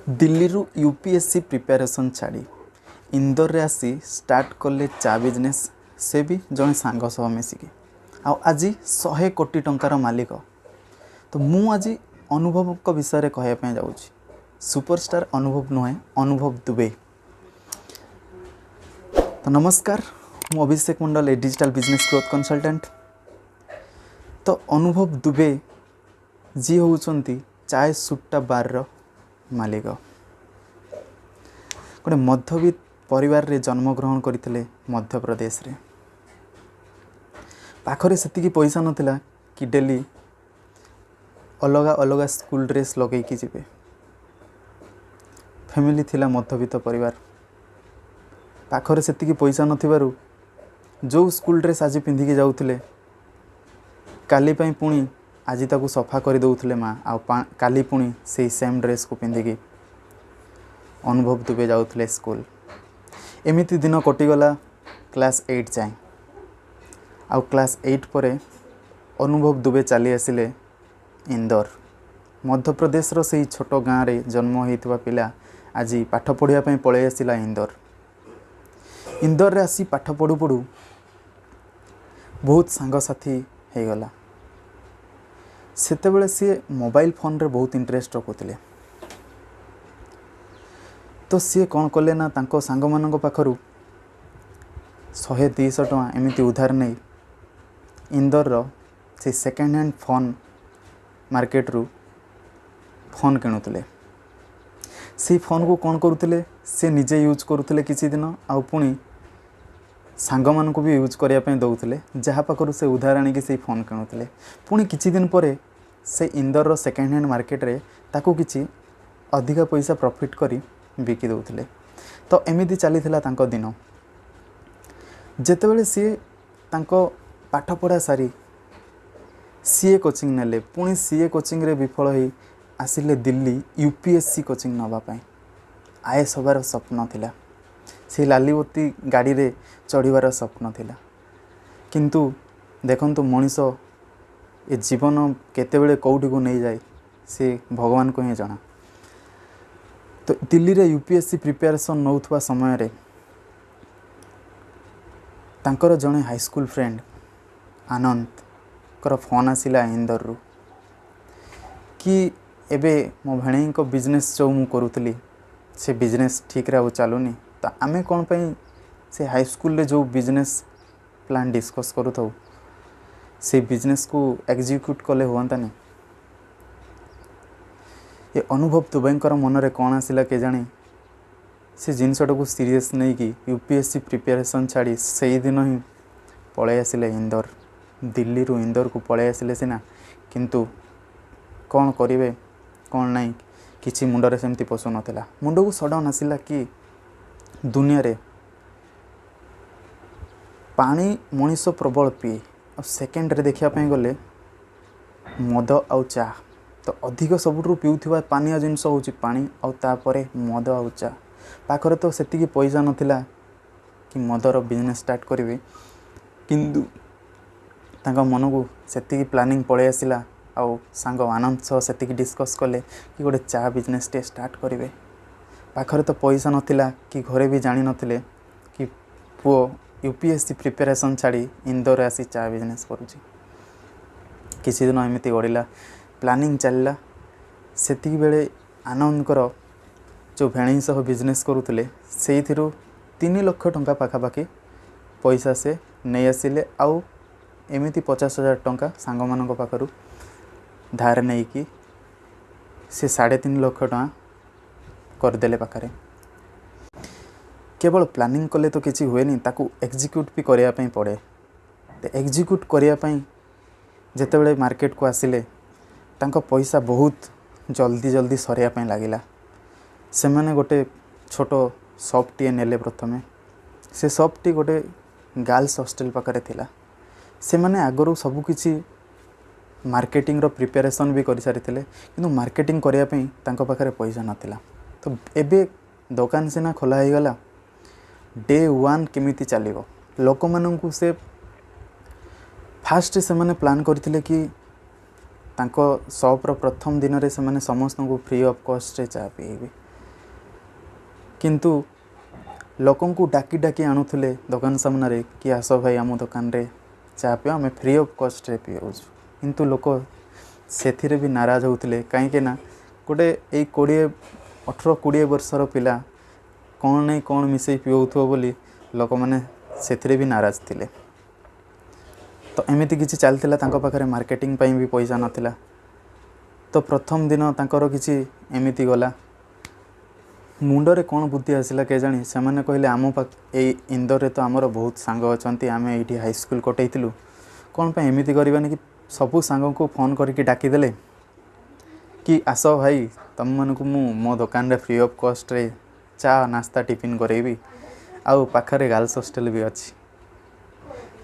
ଦିଲ୍ଲୀରୁ UPSC preparation ଛାଡ଼ି ଇନ୍ଦୋରରେ ଆସି ଷ୍ଟାର୍ଟ କଲେ ଚା ବିଜନେସ୍, ସେ ବି ଜଣେ ସାଙ୍ଗ ସହ ମିଶିକି। ଆଉ ଆଜି 100 କୋଟି ଟଙ୍କାର ମାଲିକ। ତ ମୁଁ ଆଜି ଅନୁଭବଙ୍କ ବିଷୟରେ କହିବା ପାଇଁ ଯାଉଛି। ସୁପରଷ୍ଟାର ଅନୁଭବ ନୁହେଁ, ଅନୁଭବ ଦୁବେ। ତ ନମସ୍କାର, ମୁଁ ଅଭିଷେକ ମଣ୍ଡଲ, ଏ ଡିଜିଟାଲ ବିଜନେସ୍ ଗ୍ରୋଥ୍ କନସଲଟାଣ୍ଟ। ତ ଅନୁଭବ ଦୁବେ ଯିଏ ହେଉଛନ୍ତି ଚାଏ ସୁଟ୍ଟା ବାର୍ର ମାଲିକ, ଗୋଟେ ମଧ୍ୟବିତ୍ତ ପରିବାରରେ ଜନ୍ମଗ୍ରହଣ କରିଥିଲେ ମଧ୍ୟପ୍ରଦେଶରେ। ପାଖରେ ସେତିକି ପଇସା ନଥିଲା କି ଡେଲି ଅଲଗା ଅଲଗା ସ୍କୁଲ ଡ୍ରେସ୍ ଲଗେଇକି ଯିବେ। ଫ୍ୟାମିଲି ଥିଲା ମଧ୍ୟବିତ୍ତ ପରିବାର। ପାଖରେ ସେତିକି ପଇସା ନଥିବାରୁ ଯେଉଁ ସ୍କୁଲ ଡ୍ରେସ୍ ଆଜି ପିନ୍ଧିକି ଯାଉଥିଲେ, କାଲି ପାଇଁ ପୁଣି ଆଜି ତାକୁ ସଫା କରିଦେଉଥିଲେ ମା, ଆଉ କାଲି ପୁଣି ସେଇ ସେମ୍ ଡ୍ରେସ୍କୁ ପିନ୍ଧିକି ଅନୁଭବ ଦୁବେ ଯାଉଥିଲେ ସ୍କୁଲ। ଏମିତି ଦିନ କଟିଗଲା କ୍ଲାସ୍ 8 ଯାଏଁ। ଆଉ କ୍ଲାସ୍ 8 ପରେ ଅନୁଭବ ଦୁବେ ଚାଲି ଆସିଲେ ଇନ୍ଦୋର। ମଧ୍ୟପ୍ରଦେଶର ସେଇ ଛୋଟ ଗାଁରେ ଜନ୍ମ ହୋଇଥିବା ପିଲା ଆଜି ପାଠ ପଢ଼ିବା ପାଇଁ ପଳେଇ ଆସିଲା ଇନ୍ଦୋର। ଇନ୍ଦୋରରେ ଆସି ପାଠ ପଢ଼ୁ ପଢ଼ୁ ବହୁତ ସାଙ୍ଗସାଥି ହେଇଗଲା। ସେତେବେଳେ ସିଏ ମୋବାଇଲ ଫୋନ୍ରେ ବହୁତ ଇଣ୍ଟରେଷ୍ଟ ରଖୁଥିଲେ। ତ ସିଏ କ'ଣ କଲେ ନା, ତାଙ୍କ ସାଙ୍ଗମାନଙ୍କ ପାଖରୁ 100 200 ଟଙ୍କା ଏମିତି ଉଧାର ନେଇ ଇନ୍ଦୋରର ସେଇ ସେକେଣ୍ଡ ହ୍ୟାଣ୍ଡ ଫୋନ୍ ମାର୍କେଟରୁ ଫୋନ୍ କିଣୁଥିଲେ। ସେଇ ଫୋନ୍କୁ କ'ଣ କରୁଥିଲେ, ସେ ନିଜେ ୟୁଜ୍ କରୁଥିଲେ କିଛି ଦିନ, ଆଉ ପୁଣି ସାଙ୍ଗମାନଙ୍କୁ ବି ୟୁଜ୍ କରିବା ପାଇଁ ଦେଉଥିଲେ, ଯାହା ପାଖରୁ ସେ ଉଧାର ଆଣିକି ସେଇ ଫୋନ୍ କିଣୁଥିଲେ। ପୁଣି କିଛି ଦିନ ପରେ ସେ ଇନ୍ଦୋରର ସେକେଣ୍ଡ ହ୍ୟାଣ୍ଡ ମାର୍କେଟରେ ତାକୁ କିଛି ଅଧିକା ପଇସା ପ୍ରଫିଟ୍ କରି ବିକି ଦେଉଥିଲେ। ତ ଏମିତି ଚାଲିଥିଲା ତାଙ୍କ ଦିନ। ଯେତେବେଳେ ସିଏ ତାଙ୍କ ପାଠପଢ଼ା ସାରି ସିଏ କୋଚିଂ ନେଲେ, ପୁଣି ସିଏ କୋଚିଂରେ ବିଫଳ ହେଇ ଆସିଲେ ଦିଲ୍ଲୀ ୟୁପିଏସ୍ସି କୋଚିଂ ନେବା ପାଇଁ। ଆଇଏଏସ୍ ହେବାର ସ୍ୱପ୍ନ ଥିଲା, ସେଇ ଲାଲିବତୀ ଗାଡ଼ିରେ ଚଢ଼ିବାର ସ୍ୱପ୍ନ ଥିଲା। କିନ୍ତୁ ଦେଖନ୍ତୁ, ମଣିଷ ଏ ଜୀବନ କେତେବେଳେ କେଉଁଠିକୁ ନେଇଯାଏ ସେ ଭଗବାନଙ୍କୁ ହିଁ ଜଣା। ତ ଦିଲ୍ଲୀରେ ୟୁପିଏସ୍ସି ପ୍ରିପାରେସନ୍ ନେଉଥିବା ସମୟରେ ତାଙ୍କର ଜଣେ ହାଇସ୍କୁଲ ଫ୍ରେଣ୍ଡ ଆନନ୍ଦଙ୍କର ଫୋନ୍ ଆସିଲା ଇନ୍ଦୋରରୁ କି ଏବେ ମୋ ଭେଣେଇଙ୍କ ବିଜନେସ୍ ଯେଉଁ ମୁଁ କରୁଥିଲି, ସେ ବିଜନେସ୍ ଠିକ୍ରେ ଆଉ ଚାଲୁନି। ତ ଆମେ କ'ଣ ପାଇଁ ସେ ହାଇସ୍କୁଲରେ ଯେଉଁ ବିଜନେସ୍ ପ୍ଲାନ୍ ଡିସ୍କସ୍ କରୁଥାଉ, ସେଇ ବିଜନେସ୍କୁ ଏକ୍ଜିକ୍ୟୁଟ୍ କଲେ ହୁଅନ୍ତାନି? ଏ ଅନୁଭବ ଦୁବେଙ୍କର ମନରେ କ'ଣ ଆସିଲା କେଜାଣି, ସେ ଜିନିଷଟାକୁ ସିରିୟସ୍ ନେଇକି ୟୁପିଏସ୍ସି ପ୍ରିପାରେସନ୍ ଛାଡ଼ି ସେଇଦିନ ହିଁ ପଳେଇ ଆସିଲେ ଇନ୍ଦୋର। ଦିଲ୍ଲୀରୁ ଇନ୍ଦୋରକୁ ପଳେଇ ଆସିଲେ ସିନା, କିନ୍ତୁ କ'ଣ କରିବେ କ'ଣ ନାହିଁ କିଛି ମୁଣ୍ଡରେ ସେମିତି ପଶୁନଥିଲା। ମୁଣ୍ଡକୁ ସଡ଼ନ୍ ଆସିଲା କି ଦୁନିଆରେ ପାଣି ମଣିଷ ପ୍ରବଳ ପିଏ, ଆଉ ସେକେଣ୍ଡରେ ଦେଖିବା ପାଇଁ ଗଲେ ମଦ ଆଉ ଚା। ତ ଅଧିକ ସବୁଠାରୁ ପିଉଥିବା ପାନୀୟ ଜିନିଷ ହେଉଛି ପାଣି, ଆଉ ତାପରେ ମଦ ଆଉ ଚା। ପାଖରେ ତ ସେତିକି ପଇସା ନଥିଲା କି ମଦର ବିଜନେସ୍ ଷ୍ଟାର୍ଟ କରିବେ, କିନ୍ତୁ ତାଙ୍କ ମନକୁ ସେତିକି ପ୍ଲାନିଂ ପଳେଇ ଆସିଲା ଆଉ ସାଙ୍ଗ ଆନନ୍ଦ ସହ ସେତିକି ଡିସ୍କସ୍ କଲେ କି ଗୋଟେ ଚା ବିଜନେସ୍ଟେ ଷ୍ଟାର୍ଟ କରିବେ। ପାଖରେ ତ ପଇସା ନଥିଲା କି ଘରେ ବି ଜାଣିନଥିଲେ କି ପୁଅ ୟୁପିଏସ୍ସି ପ୍ରିପାରେସନ୍ ଛାଡ଼ି ଇନ୍ଦୋରରେ ଆସି ଚା ବିଜନେସ୍ କରୁଛି। କିଛି ଦିନ ଏମିତି ଗଡ଼ିଲା, ପ୍ଲାନିଂ ଚାଲିଲା। ସେତିକି ବେଳେ ଆନନ୍ଦଙ୍କର ଯେଉଁ ଭେଣେଇ ସହ ବିଜନେସ୍ କରୁଥିଲେ, ସେଇଥିରୁ 3 ଲକ୍ଷ ଟଙ୍କା ପାଖାପାଖି ପଇସା ସେ ନେଇ ଆସିଲେ, ଆଉ ଏମିତି 50,000 ଟଙ୍କା ସାଙ୍ଗମାନଙ୍କ ପାଖରୁ ଧାର ନେଇକି ସେ 3.5 ଲକ୍ଷ ଟଙ୍କା କରିଦେଲେ ପାଖରେ। କେବଳ ପ୍ଲାନିଂ କଲେ ତ କିଛି ହୁଏନି, ତାକୁ ଏକ୍ଜିକ୍ୟୁଟ୍ ବି କରିବା ପାଇଁ ପଡ଼େ। ତ ଏକ୍ଜିକ୍ୟୁଟ୍ କରିବା ପାଇଁ ଯେତେବେଳେ ମାର୍କେଟକୁ ଆସିଲେ, ତାଙ୍କ ପଇସା ବହୁତ ଜଲ୍ଦି ଜଲ୍ଦି ସରିବା ପାଇଁ ଲାଗିଲା। ସେମାନେ ଗୋଟେ ଛୋଟ ସପ୍ଟିଏ ନେଲେ ପ୍ରଥମେ। ସେ ସପ୍ଟି ଗୋଟେ ଗାର୍ଲସ ହଷ୍ଟେଲ ପାଖରେ ଥିଲା। ସେମାନେ ଆଗରୁ ସବୁକିଛି ମାର୍କେଟିଂର ପ୍ରିପାରେସନ୍ ବି କରିସାରିଥିଲେ, କିନ୍ତୁ ମାର୍କେଟିଂ କରିବା ପାଇଁ ତାଙ୍କ ପାଖରେ ପଇସା ନଥିଲା। ତ ଏବେ ଦୋକାନ ସିନା ଖୋଲା ହେଇଗଲା, ଡେ ୱାନ୍ କେମିତି ଚାଲିବ ଲୋକମାନଙ୍କୁ? ସେ ଫାଷ୍ଟ ସେମାନେ ପ୍ଲାନ୍ କରିଥିଲେ କି ତାଙ୍କ ସପ୍ର ପ୍ରଥମ ଦିନରେ ସେମାନେ ସମସ୍ତଙ୍କୁ ଫ୍ରି ଅଫ୍ କଷ୍ଟରେ ଚା ପିଏଇବେ। କିନ୍ତୁ ଲୋକଙ୍କୁ ଡାକି ଡାକି ଆଣୁଥିଲେ ଦୋକାନ ସାମ୍ନାରେ କି ଆସ ଭାଇ ଆମ ଦୋକାନରେ ଚା ପିଅ, ଆମେ ଫ୍ରି ଅଫ୍ କଷ୍ଟରେ ପିଆଉଛୁ। କିନ୍ତୁ ଲୋକ ସେଥିରେ ବି ନାରାଜ ହେଉଥିଲେ, କାହିଁକି ନା ଗୋଟେ ଏଇ 18-20 ବର୍ଷର ପିଲା କ'ଣ ନାଇଁ କ'ଣ ମିଶାଇ ପିଆଉଥିବ ବୋଲି ଲୋକମାନେ ସେଥିରେ ବି ନାରାଜ ଥିଲେ। ତ ଏମିତି କିଛି ଚାଲିଥିଲା, ତାଙ୍କ ପାଖରେ ମାର୍କେଟିଂ ପାଇଁ ବି ପଇସା ନଥିଲା। ତ ପ୍ରଥମ ଦିନ ତାଙ୍କର କିଛି ଏମିତି ଗଲା, ମୁଣ୍ଡରେ କ'ଣ ବୁଦ୍ଧି ଆସିଲା କେଜାଣି, ସେମାନେ କହିଲେ ଆମ ପାଖ ଏଇ ଇନ୍ଦୋରରେ ତ ଆମର ବହୁତ ସାଙ୍ଗ ଅଛନ୍ତି, ଆମେ ଏଇଠି ହାଇସ୍କୁଲ କଟେଇଥିଲୁ, କ'ଣ ପାଇଁ ଏମିତି କରିବାନି କି ସବୁ ସାଙ୍ଗଙ୍କୁ ଫୋନ୍ କରିକି ଡାକିଦେଲେ କି ଆସ ଭାଇ, ତୁମମାନଙ୍କୁ ମୁଁ ମୋ ଦୋକାନରେ ଫ୍ରି ଅଫ୍ କଷ୍ଟରେ ଚା ନାସ୍ତା ଟିଫିନ୍ କରେଇବି, ଆଉ ପାଖରେ ଗାର୍ଲସ ହଷ୍ଟେଲ ବି ଅଛି।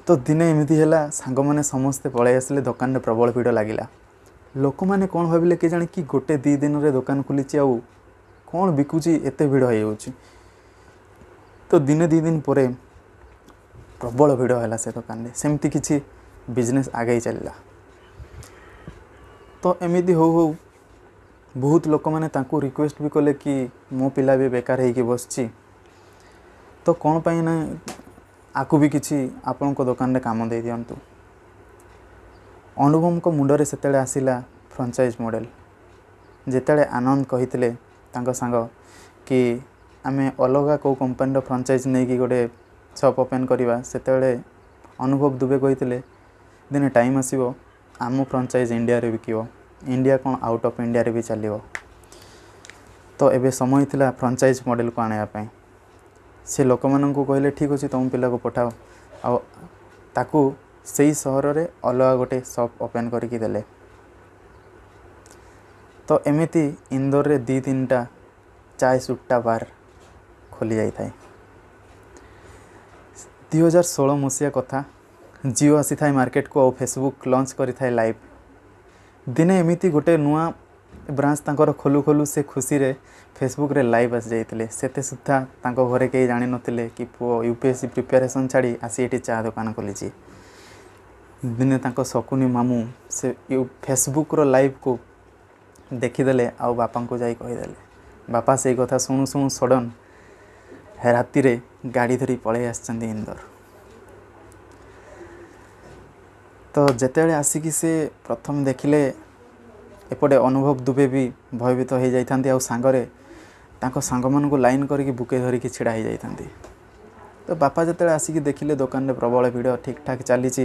ତ ଦିନେ ଏମିତି ହେଲା, ସାଙ୍ଗମାନେ ସମସ୍ତେ ପଳେଇ ଆସିଲେ, ଦୋକାନରେ ପ୍ରବଳ ଭିଡ଼ ଲାଗିଲା। ଲୋକମାନେ କ'ଣ ଭାବିଲେ କେଜାଣି କି ଗୋଟେ 2 ଦିନରେ ଦୋକାନ ଖୋଲିଛି ଆଉ କ'ଣ ବିକୁଛି, ଏତେ ଭିଡ଼ ହେଇଯାଉଛି। ତ ଦିନେ 2 ଦିନ ପରେ ପ୍ରବଳ ଭିଡ଼ ହେଲା ସେ ଦୋକାନରେ। ସେମିତି କିଛି ବିଜନେସ୍ ଆଗେଇ ଚାଲିଲା। ତ ଏମିତି ହଉ ହଉ ବହୁତ ଲୋକମାନେ ତାଙ୍କୁ ରିକ୍ୱେଷ୍ଟ ବି କଲେ କି ମୋ ପିଲା ବି ବେକାର ହେଇକି ବସିଛି, ତ କ'ଣ ପାଇଁ ନା ଆକୁ ବି କିଛି ଆପଣଙ୍କ ଦୋକାନରେ କାମ ଦେଇଦିଅନ୍ତୁ। ଅନୁଭବଙ୍କ ମୁଣ୍ଡରେ ସେତେବେଳେ ଆସିଲା ଫ୍ରାଞ୍ଚାଇଜ୍ ମଡ଼େଲ୍। ଯେତେବେଳେ ଆନନ୍ଦ କହିଥିଲେ ତାଙ୍କ ସାଙ୍ଗ କି ଆମେ ଅଲଗା କେଉଁ କମ୍ପାନୀର ଫ୍ରାଞ୍ଚାଇଜ୍ ନେଇକି ଗୋଟେ ସପ୍ ଓପେନ୍ କରିବା, ସେତେବେଳେ ଅନୁଭବ ଦୁବେ କହିଥିଲେ ଦିନେ ଟାଇମ୍ ଆସିବ ଆମ ଫ୍ରାଞ୍ଚାଇଜ୍ ଇଣ୍ଡିଆରେ ବିକିବ, ଇଣ୍ଡିଆ କ'ଣ ଆଉଟ୍ ଅଫ୍ ଇଣ୍ଡିଆରେ ବି ଚାଲିବ। ତ ଏବେ ସମୟ ଥିଲା ଫ୍ରାଞ୍ଚାଇଜ୍ ମଡ଼େଲ୍କୁ ଆଣିବା ପାଇଁ। ସେ ଲୋକମାନଙ୍କୁ କହିଲେ ଠିକ୍ ଅଛି ତୁମ ପିଲାକୁ ପଠାଅ, ଆଉ ତାକୁ ସେଇ ସହରରେ ଅଲଗା ଗୋଟେ ସପ୍ ଓପେନ୍ କରିକି ଦେଲେ। ତ ଏମିତି ଇନ୍ଦୋରରେ 2-3ଟା ଚାଏ ସୁଟ୍ଟା ବାର୍ ଖୋଲି ଯାଇଥାଏ। 2016 ମସିହା କଥା, ଜିଓ ଆସିଥାଏ ମାର୍କେଟକୁ ଆଉ ଫେସବୁକ୍ ଲଞ୍ଚ କରିଥାଏ ଲାଇଭ୍। ଦିନେ ଏମିତି ଗୋଟେ ନୂଆ ବ୍ରାଞ୍ଚ ତାଙ୍କର ଖୋଲୁ ଖୋଲୁ ସେ ଖୁସିରେ ଫେସବୁକ୍ରେ ଲାଇଭ୍ ଆସିଯାଇଥିଲେ। ସେତେ ସୁଦ୍ଧା ତାଙ୍କ ଘରେ କେହି ଜାଣିନଥିଲେ କି ପୁଅ UPSC preparation ଛାଡ଼ି ଆସି ଏଠି ଚା ଦୋକାନ ଖୋଲିଛି। ଦିନେ ତାଙ୍କ ଶକୁନି ମାମୁଁ ସେ ଫେସବୁକ୍ର ଲାଇଭ୍କୁ ଦେଖିଦେଲେ ଆଉ ବାପାଙ୍କୁ ଯାଇ କହିଦେଲେ। ବାପା ସେଇ କଥା ଶୁଣୁ ଶୁଣୁ ସଡ଼ନ୍ ରାତିରେ ଗାଡ଼ି ଧରି ପଳେଇ ଆସିଛନ୍ତି ଇନ୍ଦୋର। ତ ଯେତେବେଳେ ଆସିକି ସେ ପ୍ରଥମେ ଦେଖିଲେ, ଏପଟେ ଅନୁଭବ ଦୁବେ ବି ଭୟଭୀତ ହେଇଯାଇଥାନ୍ତି ଆଉ ସାଙ୍ଗରେ ତାଙ୍କ ସାଙ୍ଗମାନଙ୍କୁ ଲାଇନ୍ କରିକି ବୁକେ ଧରିକି ଛିଡ଼ା ହେଇଯାଇଥାନ୍ତି। ତ ବାପା ଯେତେବେଳେ ଆସିକି ଦେଖିଲେ ଦୋକାନରେ ପ୍ରବଳ ଭିଡ଼, ଠିକ୍ଠାକ୍ ଚାଲିଛି,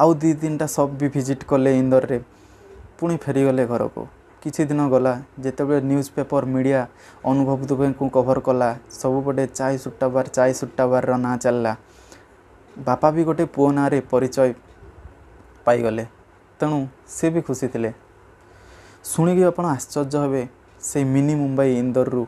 ଆଉ 2-3ଟା ସପ୍ ବି ଭିଜିଟ୍ କଲେ ଇନ୍ଦୋରରେ, ପୁଣି ଫେରିଗଲେ ଘରକୁ। କିଛି ଦିନ ଗଲା, ଯେତେବେଳେ ନ୍ୟୁଜ୍ ପେପର୍ ମିଡ଼ିଆ ଅନୁଭବ ଦୁବେଙ୍କୁ କଭର୍ କଲା, ସବୁପଟେ ଚାଏ ସୁଟ୍ଟା ବାର୍, ଚାଏ ସୁଟ୍ଟା ବାର୍ର ନାଁ ଚାଲିଲା। ବାପା ବି ଗୋଟେ ପୁଅ ନାଁରେ ପରିଚୟ ପାଇଗଲେ, ତେଣୁ ସେ ବି ଖୁସି ଥିଲେ। ଶୁଣିକି ଆପଣ ଆଶ୍ଚର୍ଯ୍ୟ ହେବେ, ସେଇ ମିନି ମୁମ୍ବାଇ ଇନ୍ଦୋରରୁ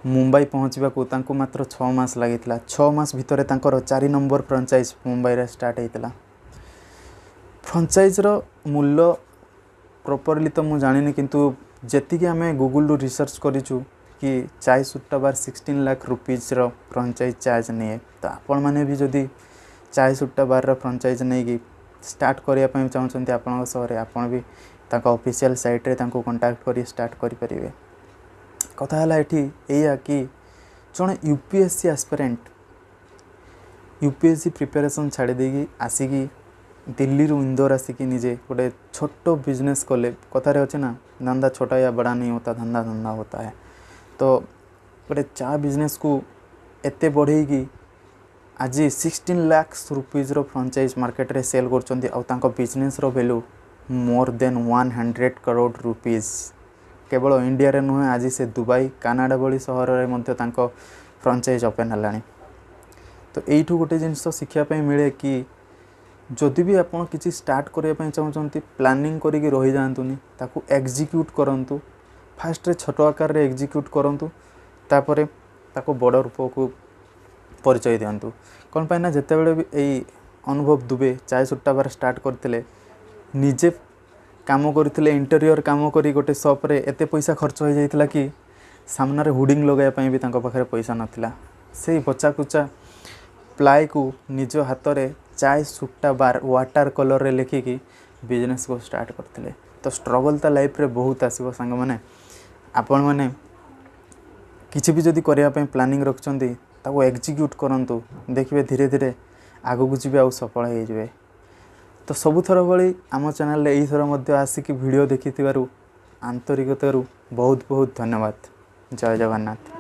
ମୁମ୍ବାଇ ପହଞ୍ଚିବାକୁ ତାଙ୍କୁ ମାତ୍ର 6 ମାସ ଲାଗିଥିଲା। 6 ମାସ ଭିତରେ ତାଙ୍କର 4 ନମ୍ବର ଫ୍ରାଞ୍ଚାଇଜ୍ ମୁମ୍ବାଇରେ ଷ୍ଟାର୍ଟ ହେଇଥିଲା। ଫ୍ରାଞ୍ଚାଇଜ୍ର ମୂଲ୍ୟ ପ୍ରପର୍ଲି ତ ମୁଁ ଜାଣିନି, କିନ୍ତୁ ଯେତିକି ଆମେ ଗୁଗୁଲରୁ ରିସର୍ଚ୍ଚ କରିଛୁ କି ଚାଏ ସୁଟ୍ଟା ବାର୍ 16 ଲାଖ ରୁପିଜ୍ର ଫ୍ରାଞ୍ଚାଇଜ୍ ଚାର୍ଜ ନିଏ। ତ ଆପଣମାନେ ବି ଯଦି ଚାଏ ସୁଟ୍ଟା ବାର୍ର ଫ୍ରାଞ୍ଚାଇଜ୍ ନେଇକି ଷ୍ଟାର୍ଟ କରିବା ପାଇଁ ଚାହୁଁଛନ୍ତି ଆପଣଙ୍କ ସହରରେ, ଆପଣ ବି ତାଙ୍କ ଅଫିସିଆଲ୍ ସାଇଟ୍ରେ ତାଙ୍କୁ କଣ୍ଟାକ୍ଟ କରି ଷ୍ଟାର୍ଟ କରିପାରିବେ। କଥା ହେଲା ଏଠି ଏଇଆ କି ଜଣେ UPSC aspirant UPSC preparation ଛାଡ଼ି ଦେଇକି ଆସିକି ଦିଲ୍ଲୀରୁ ଇନ୍ଦୋର ଆସିକି ନିଜେ ଗୋଟେ ଛୋଟ ବିଜନେସ୍ କଲେ। କଥାରେ ଅଛି ନା, ଧନ୍ଦା ଛୋଟା ୟା ବଡ଼ା ନେଇ ହୋତା, ଧନ୍ଦା ଧନ୍ଦା ହୋତା ହେ। ତ ଗୋଟେ ଚା ବିଜନେସ୍କୁ ଏତେ ବଢ଼େଇକି ଆଜି 16 ଲାକ୍ସ ରୁପିଜ୍ର ଫ୍ରାଞ୍ଚାଇଜ୍ ମାର୍କେଟରେ ସେଲ୍ କରୁଛନ୍ତି, ଆଉ ତାଙ୍କ ବିଜନେସ୍ର ଭ୍ୟାଲୁ ମୋର୍ ଦେନ୍ 100 କରୋଡ଼ ରୁପିଜ୍। କେବଳ ଇଣ୍ଡିଆରେ ନୁହେଁ, ଆଜି ସେ ଦୁବାଇ, କାନାଡ଼ା ଭଳି ସହରରେ ମଧ୍ୟ ତାଙ୍କ ଫ୍ରାଞ୍ଚାଇଜ୍ ଓପେନ୍ ହେଲାଣି। ତ ଏଇଠୁ ଗୋଟେ ଜିନିଷ ଶିଖିବା ପାଇଁ ମିଳେ କି ଯଦି ବି ଆପଣ କିଛି ଷ୍ଟାର୍ଟ କରିବା ପାଇଁ ଚାହୁଁଛନ୍ତି, ପ୍ଲାନିଂ କରିକି ରହିଯାଆନ୍ତୁନି, ତାକୁ ଏକ୍ଜିକ୍ୟୁଟ୍ କରନ୍ତୁ। ଫାଷ୍ଟରେ ଛୋଟ ଆକାରରେ ଏକ୍ଜିକ୍ୟୁଟ୍ କରନ୍ତୁ, ତାପରେ ତାକୁ ବଡ଼ ରୂପକୁ ପରିଚୟ ଦିଅନ୍ତୁ। କ'ଣ ପାଇଁ ନା ଯେତେବେଳେ ବି ଏଇ ଅନୁଭବ ଦୁବେ ଚାଏ ସୁଟ୍ଟା ବାର୍ ଷ୍ଟାର୍ଟ କରିଥିଲେ, ନିଜେ କାମ କରୁଥିଲେ, ଇଣ୍ଟେରିୟର୍ କାମ କରି ଗୋଟେ ସପ୍ରେ ଏତେ ପଇସା ଖର୍ଚ୍ଚ ହୋଇଯାଇଥିଲା କି ସାମ୍ନାରେ ହୁଡ଼ିଂ ଲଗାଇବା ପାଇଁ ବି ତାଙ୍କ ପାଖରେ ପଇସା ନଥିଲା। ସେଇ ବଚାକୁଚା ପ୍ଲାଏକୁ ନିଜ ହାତରେ ଚାଏ ସୁଟ୍ଟା ବାର୍ ୱାଟର୍ କଲର୍ରେ ଲେଖିକି ବିଜନେସ୍କୁ ଷ୍ଟାର୍ଟ କରିଥିଲେ। ତ ଷ୍ଟ୍ରଗଲ୍ ତା ଲାଇଫ୍ରେ ବହୁତ ଆସିବ ସାଙ୍ଗମାନେ। ଆପଣମାନେ କିଛି ବି ଯଦି କରିବା ପାଇଁ ପ୍ଲାନିଂ ରଖୁଛନ୍ତି, ତାକୁ ଏକ୍ଜିକ୍ୟୁଟ୍ କରନ୍ତୁ, ଦେଖିବେ ଧୀରେ ଧୀରେ ଆଗକୁ ଯିବେ ଆଉ ସଫଳ ହେଇଯିବେ। ତ ସବୁଥର ଭଳି ଆମ ଚ୍ୟାନେଲରେ ଏଇଥର ମଧ୍ୟ ଆସିକି ଭିଡ଼ିଓ ଦେଖିଥିବାରୁ ଆନ୍ତରିକତାରୁ ବହୁତ ବହୁତ ଧନ୍ୟବାଦ। ଜୟ ଜଗନ୍ନାଥ।